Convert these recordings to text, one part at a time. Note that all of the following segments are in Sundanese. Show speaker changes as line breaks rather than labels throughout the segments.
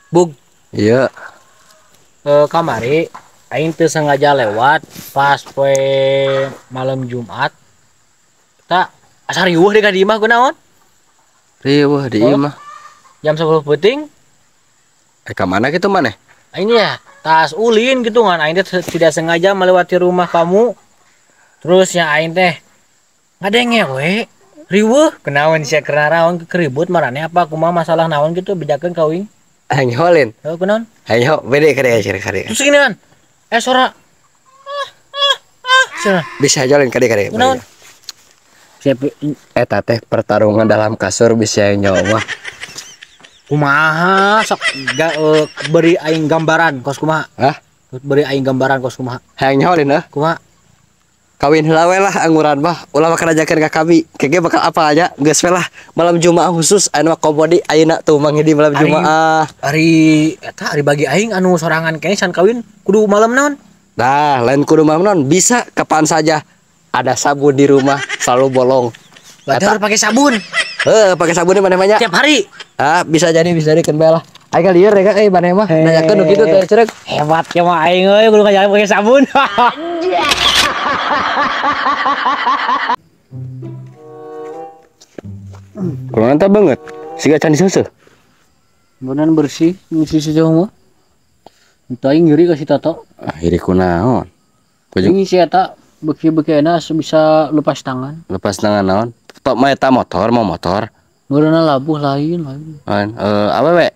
Bug.
Iya.
Kamari aing teu sengaja lewat pas poe malam Jumat. Ta asa riweuh deui ka di imah kunaon?
Riweuh di imah.
Jam 10 peuting.
Ka mana kitu maneh?
Aing ya tas ulin gitu kan, aing teh tidak sengaja melewati rumah kamu. Terus ya aing teh ngadenge we riweuh kunaon sia keur keribut marane apa kumaha masalah naon gitu bejakeun ka uing.
Aing holin.
Heuh kunaon?
Aing ho bede kade kade.
Terus gini kan. Suara suara.
Bisa jolin kade kade.
Kunaon? Siapa
eta teh pertarungan dalam kasur bisa nyawa.
Kumaha sok beri aing gambaran kos kumaha?
Hah?
Beri aing gambaran kos kumaha?
Hayang nyaholin heuh.
Kumaha?
Kawin heula we lah angguran mah ulah bakal ajakeun ka kami. Kege bakal apa aja geus we lah malam Jumaah khusus anu komodi ayeuna tuh mang di malam Jumaah.
Ari eta ari bagi aing anu sorangan keneh can kawin kudu malam naon?
Nah, lain kudu malam naon, bisa kapan saja. Ada sabun di rumah selalu bolong.
Berarti harus pakai sabun.
Heuh, pakai sabun maneh mah nya.
Tiap hari.
Ah, bisa jadi keun bae lah. Aing lieur ya euy maneh mah nanyakeun nu kitu teh cerek.
Hebat ya mah aing euy kudu ngajaran pakai sabun.
Kunaon tah banget? Siga can diseuseuh.
Beunang bersih ngisi sejauh mah. Entah aing nyeri ka si Toto.
Ah, iri kunaon?
Ini si eta beki-beki enak bisa lepas tangan.
Lepas tangan naon? Tok mah eta motor, mau motor.
Meureunna labuh lain lain.
Lain awewe.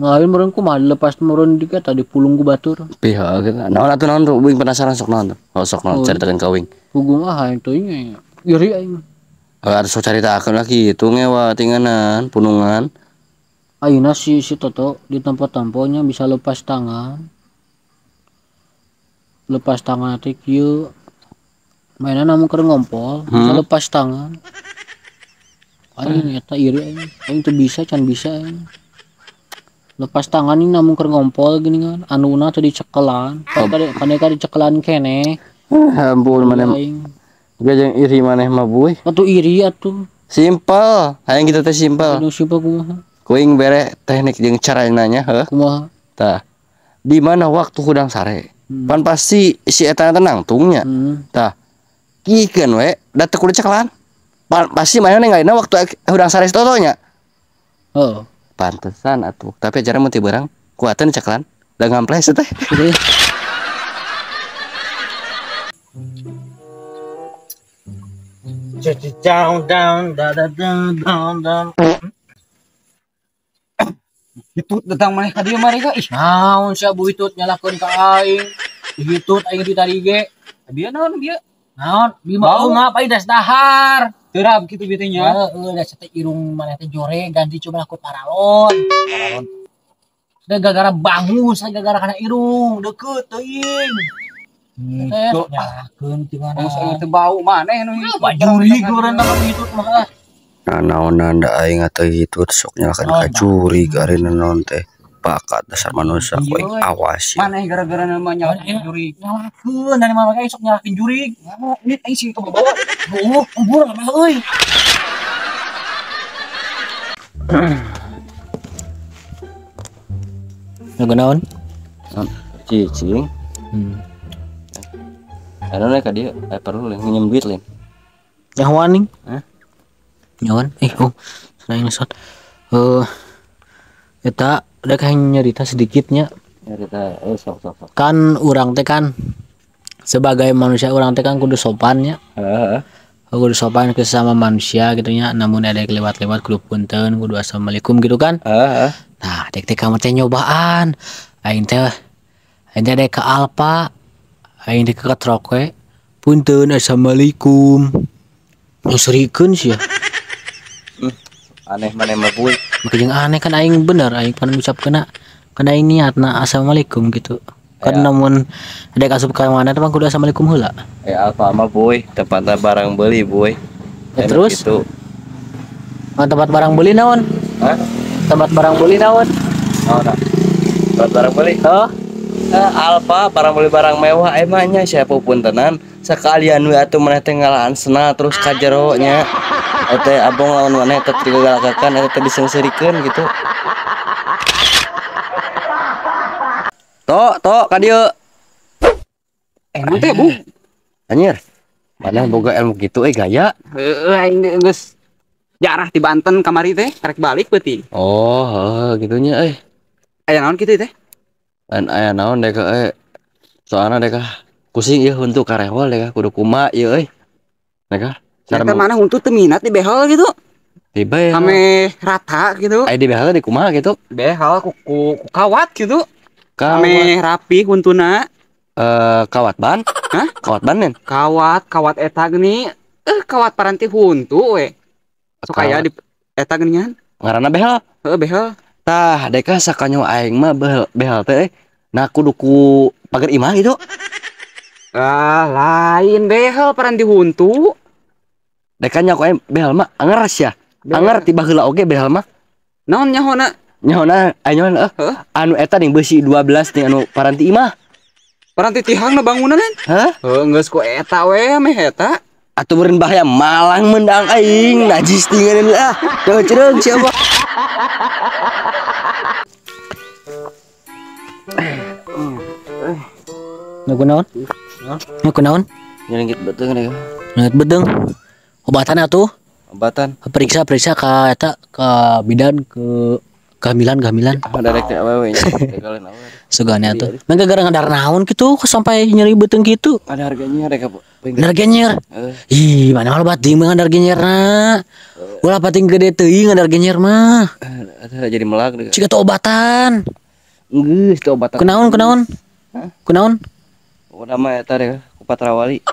Lain meureun kumaha lepas meureun dikit tadi pulung ku batur.
Pihak gitu. Naon atuh naon tuh uing penasaran sok naon tuh. Oh sok naon caritakeun ka uing.
Hukum ah aing teh nya. Iri aing.
Harus sok caritakeun lah kitu ngewa tinganan punungan.
Ayeuna si Toto di tempat-tempatnya bisa lepas tangan. Lepas tangan teh kieu. Mainan namun keur ngompol, bisa lepas tangan. Aing eta iri aing. Aing teu bisa can bisa aing. Lepas tangan ini namun keur ngompol gini kan, anuna teu dicekelan. Kan ka dicekelan keneh.
Ampun maneh. Ge jeung iri maneh mah buih.
Atuh iri atuh.
Simpel, hayang kitu teh simpel.
Anu simpel kumaha?
Kuing bere teknik jeung cara nanya heuh.
Kumaha?
Tah. Di mana waktu hudang sare? Pan pasti si eta tenang tungnya. Tah. Kikeun we da teu kudu cekelan. Pasti manehna ninggalina waktu hudang sare si Toto nya.
Heeh.
Pantesan atuh, tapi ajaran mun teu beurang kuateun cekelan da ngamples teh.
Down down da da down down.
Hitut datang maneh ka dieu mereka ih.
Naon sia bu hitut nyalakeun ka aing. Hitut aing di tadi ge.
Bieu naon bieu?
Naon? Bima ngap aing das dahar.
Terap kitu bieu teh nya.
Heeh, da teh irung maneh teh jore ganti coba aku paralon.
Paralon.
Da gara-gara bangun saya gara-gara kana irung deukeut teuing. Teh nyalakeun ti mana?
Geus teu bau maneh nu
hitut. Bajuri geureun mah hitut mah.
Nah, naonan da aing atuh hitut sok nyalakeun ka jurig ari naon teh. Bakat dasar manusia ku awas ya.
Maneh gara-gara nama nyalakeun jurig.
Nyalakeun dari mama aing sok nyalakeun jurig.
Ini aing sing kebawa.
Heuh, embur mah euy. Nu naon?
Cicing. Anu ka dieu perlu lain nginjem duit lain.
Nyahoan ning?
Hah?
Nyahoan? Oh, selain ngesot. Eta udah kayak nyerita sedikitnya.
Nyerita, sok sok sok.
Kan urang teh kan sebagai manusia urang teh kan kudu sopannya.
Heeh.
Kudu sopan ke sesama manusia gitu nya, namun ada yang lewat-lewat kudu punten, kudu assalamualaikum gitu kan.
Heeh.
Nah, dek teh kamu teh nyobaan. Aing teh dek ke Alfa, aing teh ke trok we. Punten assalamualaikum. Nyusurikeun sia.
Aneh maneh mah buih.
Makanya aneh kan aing bener aing pan ngucapkeun kana aing niatna assalamualaikum gitu. Kan
ya.
Namun ada asup ka mana teh kudu assalamualaikum heula.
Alfa mah buih, tempatna barang beli buih.
Ya, terus
gitu.
Tempat barang beli naon?
Hah?
Tempat barang beli naon?
Naon? Tempat barang beli?
Oh.
Alfa barang beli barang mewah emangnya siapa pun tenan sekalian we atuh maneh teh ngalaan sena terus ka jero nya. Eta abong lawan maneh teh digalakakan eta teh diseungseurikeun gitu. To ka dieu.
Emang teh, Bu.
Anjir. Mana boga ilmu kitu euy gaya.
Heueuh aing geus jarah di Banten kamari teh, karek balik beuting.
Oh, heuh gitunya euy.
Aya naon kitu teh?
Lain aya naon dek euy. Soalna dek pusing ieu huntu karehol dek kudu kumaha ieu euy. Dek.
Eta mana huntu teu minat di behel gitu.
Di behel.
Ame rata gitu.
Aya di behel di kumaha gitu?
Behel ku kawat gitu.
Kawat.
Ame rapi huntuna.
Kawat ban?
Hah?
Kawat ban nen?
Kawat eta geuning. Kawat paranti huntu we. Sok aya di eta geuningan.
Ngaranna behel?
Heuh, behel.
Tah, deka sakanyo aing mah behel teh nah kudu ku pagar imah gitu.
Ah, lain behel paranti huntu.
Deka nya ku aing behel mah anger sia. Anger tiba heula oge behel mah.
Naon nyahona?
Nyahona aing nyaho anu eta ning beusi 12 ning anu paranti imah.
Paranti tihangna bangunan?
Hah?
Heuh, geus ku eta we meh eta.
Atuh meureun bahaya malang mendang aing najis tinggalin ah. Ceureung siapa?
Nu kunaon? Nu kunaon?
Nyelengit beuteung deh.
Nyelengit beuteung. Obatan atuh?
Obatan.
Periksa-periksa ka eta ka bidan ke kehamilan.
Ada rek teh awewe nya. Kalian awewe.
Sugane atuh. Mangga gara ngadar naon kitu sampai nyeri beuteung kitu.
Ada harganya rek apa?
Ngadar genyer. Ih, mana mah loba teuing ngadar genyerna. Ulah pating gede teuing ngadar genyer mah.
Ada jadi melak deh.
Ciga teu obatan.
Geus teu obatan.
Kunaon? Kunaon?
Udah mah eta deh ku patrawali.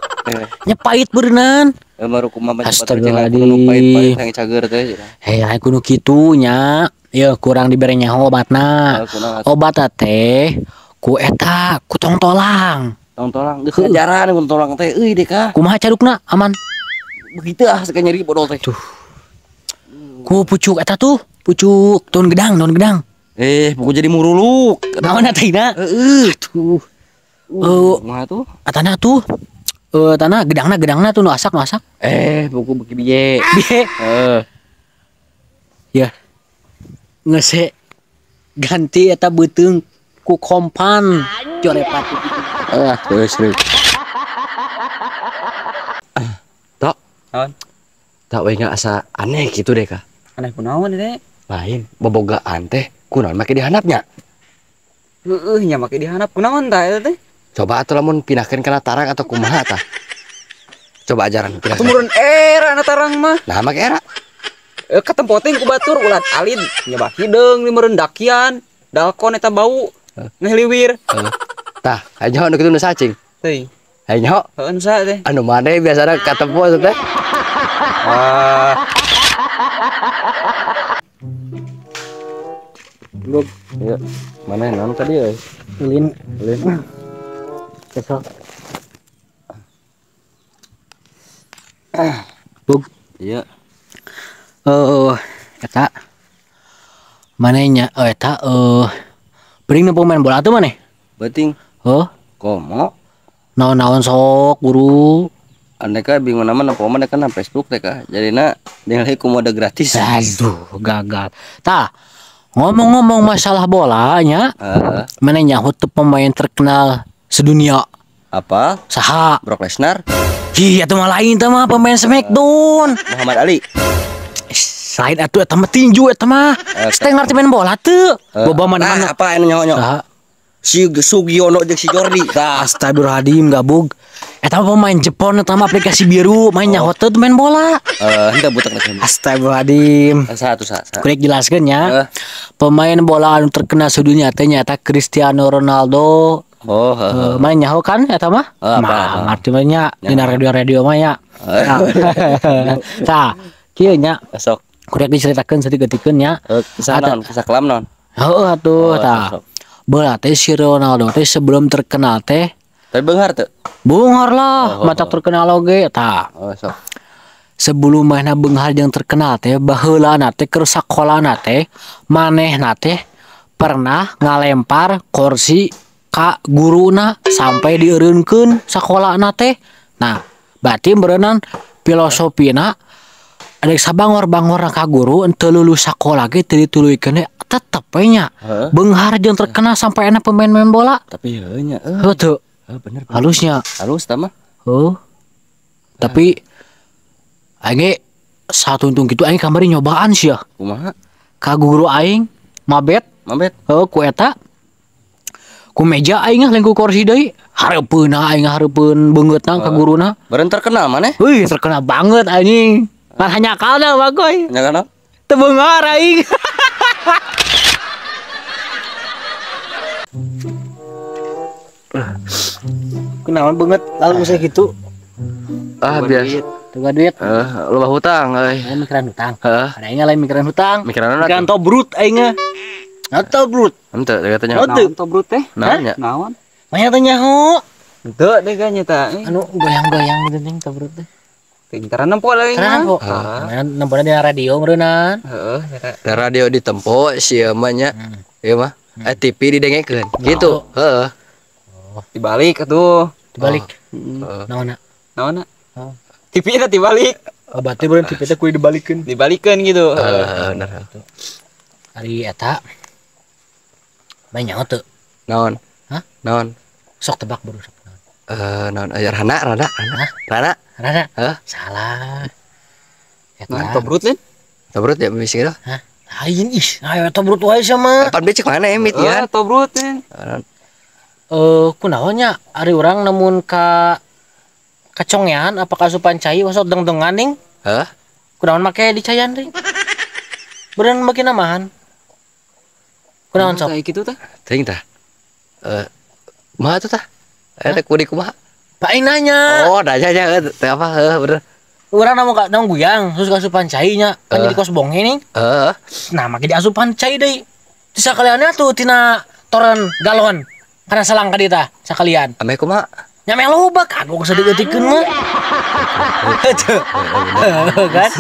Nyepait beureunan.
Baru kumaha astagfirullahaladzim. Pahit-pahit yang cager teh.
Hei, aya kudu kitu nya. Ya kurang dibere nyaho obatna. Obat teh ku eta ku tongtolang.
Tongtolang geus ngajaran ku tongtolang teh euy deka.
Kumaha cadukna aman?
Begitu ah seka nyeri bodol teh.
Tuh. Ku pucuk eta tuh, pucuk daun gedang, daun gedang.
Buku jadi muruluk.
Naon eta ina?
Heeh.
Tuh.
Kumaha tuh?
Atana tuh. Tanah gedangna tuh nu asak.
Buku beki biye.
Biye.
Heeh.
Ya. Ngese ganti eta beuteung ku kompan corepat gitu.
Geus rek. Tok.
Naon?
Tak we asa aneh kitu deh ka.
Aneh kunaon teh?
Lain bobogaan teh kunaon make dihandapnya?
Heueuh nya make dihandap kunaon tah eta teh?
Coba atuh lamun pindahkeun kana tarang atau kumaha tah. Coba ajaran pindahkeun.
Atuh meureun era na tarang mah.
Nah make era.
Katempoting ku batur ulat alid nyoba hideung meureun dakian dalkon eta bau ngehliwir.
Tah, aya nu kitu nu sacing.
Teuing.
Aya nyaho?
Heueuh nu saha teh?
Anu maneh biasana katempo teh.
Wah.
Belum. Ya, mana naon tadi euy?
Ulin.
Ulin.
Kesel. Bug.
Iya.
Eta manehnya eta bering nempo main bola tuh maneh?
Beuting.
Heuh.
Komo?
Naon-naon sok guru.
Andeka bingung nama nempo mah deka na Facebook teh ka. Jadina ningali ku mode gratis.
Aduh, gagal. Tah, ngomong-ngomong masalah bola nya, maneh nyaho teu pemain terkenal sedunia.
Apa?
Saha?
Brock Lesnar.
Ih, atuh mah lain teh mah pemain Smackdown.
Muhammad Ali.
Lain atuh eta mah tinju eta mah. Teh ngarti main bola teu. Boba mana-mana.
Apa anu nyaho-nyaho?
Saha?
Si Sugiono jeung si Jordi. Tah,
astagfirullahaladzim gabug. Eta mah pemain Jepon eta mah aplikasi biru, main nyaho teu main bola.
Henteu butek teh.
Astagfirullahaladzim.
Saha tuh saha?
Kurek jelaskeun nya. Pemain bola anu terkenal sedunia teh nyaeta Cristiano Ronaldo.
Oh, heeh.
Main nyaho kan eta mah? Mah ngarti mah nya dina radio-radio mah nya. Tah, kieu nya.
Sok.
Kurek diceritakeun saeutik-eutikeun nya.
Kisah naon? Kisah kelam naon?
Heueuh atuh tah. Bola teh si Ronaldo teh sebelum terkenal teh.
Tapi beunghar teu?
Beunghar lah, matak terkenal oge tah.
Oh, sok.
Sebelum manehna beunghar jeung terkenal teh baheulana teh keur sakolana teh manehna teh pernah ngalempar kursi ka guruna sampai dieureunkeun sakolana teh. Nah, berarti beureunan filosofina Ada sabangor-bangor ka guru henteu lulus sakola ge teu dituluykeun tetep we nya. Beunghar jeung terkenal sampai enak pemain-pemain bola.
Tapi heuh nya.
Heuh teu.
Heuh bener.
Halusnya.
Halus tah mah.
Heuh. Tapi aing ge satuntung kitu aing kamari nyobaan sia.
Kumaha?
Ka guru aing mabet.
Mabet.
Heuh ku eta. Ku meja aing lain ku kursi deui. Hareupeunna aing hareupeun beungeutna ka guruna.
Beureun terkenal maneh?
Wih, terkenal banget anjing. Kan hanya kalna bagoy.
Nya kana?
Teu beunghar aing. Kunaon beungeut lalu saya gitu.
Ah biasa.
Tunggu duit.
Loba hutang euy.
Lain mikiran hutang.
Heeh.
Ada aing lain mikiran hutang.
Mikiran
tobrut aing. Nah, tobrut.
Henteu katanya.
Naon tobrut teh?
Naon nya?
Naon?
Maya teh nyaho.
Henteu deh ga nya ta.
Anu goyang-goyang gitu ting tobrut teh.
Tara nempo lagi mah.
Heeh. Nempona di radio meureunnan.
Heeh,
eta. Radio ditempo sia mah nya. Ieu mah TV didengekeun. Gitu. Heeh.
Dibalik atuh.
Dibalik. Naonna?
Naonna? TV na dibalik.
Oh, berarti beureun TV teh kudu dibalikeun.
Dibalikeun gitu.
Heeh, bener.
Ari eta mah nyaho teu?
Naon?
Hah?
Naon?
Sok tebak baru sok naon.
Naon? Rana, Rana, Rana.
Rana.
Hah?
Salah. Eta.
Nah, tobrut lin?
Tobrut ya bisi gitu.
Hah? Lain ih, ayo tobrut wae sama.
Pan becek mana emit ya?
Tobrut lin.
Kunaon nya ari urang namun ka kacongean apa kasupan cai wasok deng-dengan ning?
Hah?
Kunaon make dicayan deui? Beureun make namahan. Kunaon sok?
Kayak kitu tah?
Teuing tah. Kumaha tuh tah? Eta kudu kumaha?
Pak aing nanya.
Oh, nanya nya teh apa heuh bener.
Urang namun ka namun guyang terus kasupan cai nya kan jadi kos bonge ning.
Heeh.
Nah, make diasupan cai deui. Teu sakaliannya tuh tina toren galon. Karena selang ka dieu tah sakalian.
Ame kumaha?
Nya meh loba kagok sadeutikeun mah. Kan?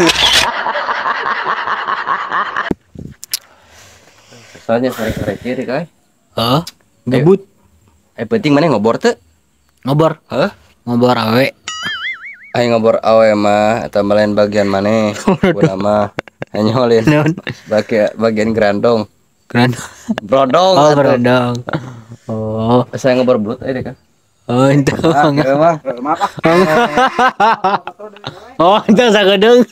Soalnya sore-sore kiri kai.
Heeh. Ngebut.
Penting mana ngobor teu?
Ngobor.
Heeh.
Ngobor awe.
Aing ngobor awe mah eta mah lain bagian maneh. Guna mah nyolin. Bagian gerandong.
Gerandong.
Brodong.
Oh, brodong. Oh,
saya ngobor belut aja deh kan.
Oh, itu.
Maaf.
Oh, itu sakedeung.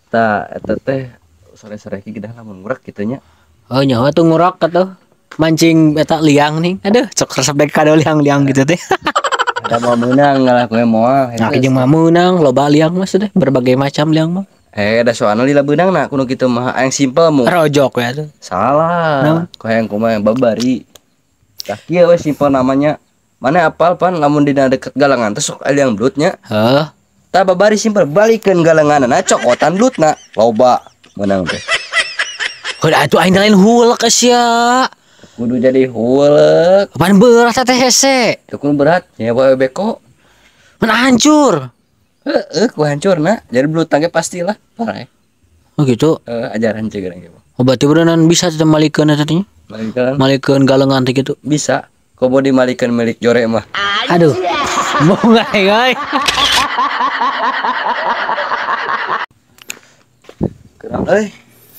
Tah eta teh sore-sore ki gedah lamun ngurek kitu nya.
Oh, nyawa tuh ngurek atuh. Mancing eta liang nih. Aduh, sok resep dek kado liang-liang gitu teh.
Ada mau meunang ngalah kowe moal.
Nah, jeung mah meunang loba liang mah sudah berbagai macam liang mah.
Da soalna lila beunang na kudu kitu mah aing simpel mu.
Rojok we atuh.
Salah. Kowe yang kumaha yang babari. Tah kieu we simpel namanya. Mana apal pan lamun dina deket galengan teh sok liang belutnya.
Heuh.
Tah babari simpel balikeun galenganna cokotan belutna loba meunang teh.
Heuh atuh aing lain hulek sia.
Kudu jadi hulek.
Apaan berat teh hese?
Teu kudu berat nya bae beko.
Mun hancur.
Heeh, ku hancurna. Jadi belut tangge pastilah parah.
Oh gitu.
Ajaran cek gerang gitu.
Oh berarti beneran bisa teh malikeun eta teh?
Malikeun.
Malikeun galengan teh gitu.
Bisa. Komo dimalikeun milik jore mah.
Aduh. Bunga euy.
Kurang euy.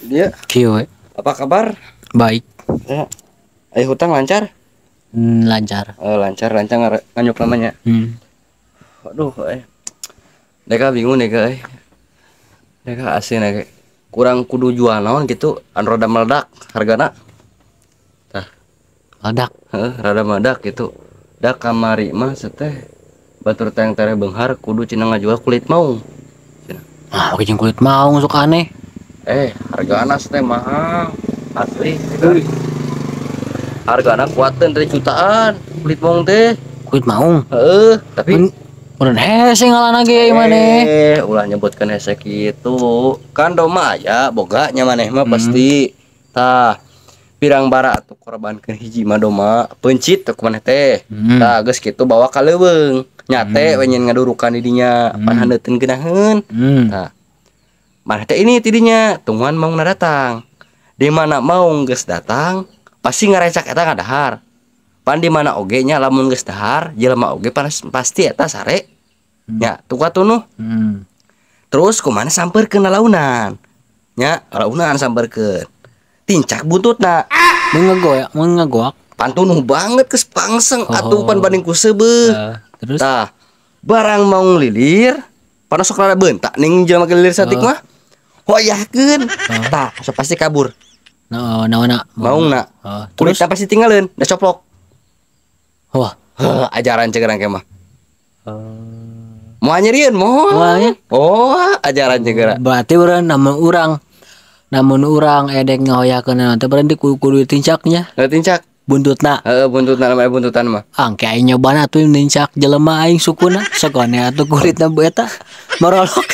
Dia.
Kieu we.
Apa kabar?
Baik.
Ya. Ayo hutang lancar?
Lancar.
Oh, lancar nganyuk namanya. Waduh euy. Deka bingung deka euy. Deka asin deka. Kurang kudu jual naon gitu anu rada meledak hargana. Tah.
Meledak.
Heeh, rada meledak gitu. Da kamari mah seteh batur teh yang tereh beunghar kudu cenah ngajual kulit maung. Cenah.
Ah, oke jeung kulit maung sok aneh.
Hargana seteh mahal. Asli. Hargana kuateun teh jutaan kulit maung teh.
Kulit maung?
Heeh, tapi
Mun hese ngalana ge maneh.
Ulah nyebutkeun hese kitu. Kan domba aya boga nya maneh mah pasti. Tah, pirang bara atuh korbankeun hiji mah domba, peuncit teh ku maneh teh. Tah geus kitu bawa ka leuweung. Nyate we nyen ngadurukan di dinya, pan handeuteun geunaheun. Tah. Maneh teh ini ti dinya, tungguan maungna datang. Di mana maung geus datang, pasti ngarecak eta ngadahar. Pan di mana oge nya, lamun geus dahar jelema oge pasti eta sare. Nya, tuh tunuh. Terus kumaha sampeurkeun lalaunan? Nya, lalaunan sampeurkeun. Tincak buntutna.
Mun ngagoyak, mun ngagoak.
Pan tunuh banget geus pangseng atuh
Oh.
pan banding ku seubeuh.
Eh, terus?
Tah, barang mau ngelilir, pan sok rada beuntak ning jelema gelilir satik mah. Hoyahkeun. Tah, sok pasti kabur.
Nah, naonna?
Maungna.
Oh, terus?
Kulitna pasti tinggalin, da coplok.
Wah.
Heuh, ajaran ceuk urang mah. Moal nyerieun moal.
Moal nya?
Oh, ajaran ceuk urang.
Berarti urang namun urang edek ngahoyakeun teh berarti kudu kudu tincaknya.
Heuh, tincak.
Buntutna.
Heeh, buntutna, namanya buntutan mah.
Angke aing nyobana atuh nincak jelema aing sukuna, sokone atuh kulitna bu eta marolok.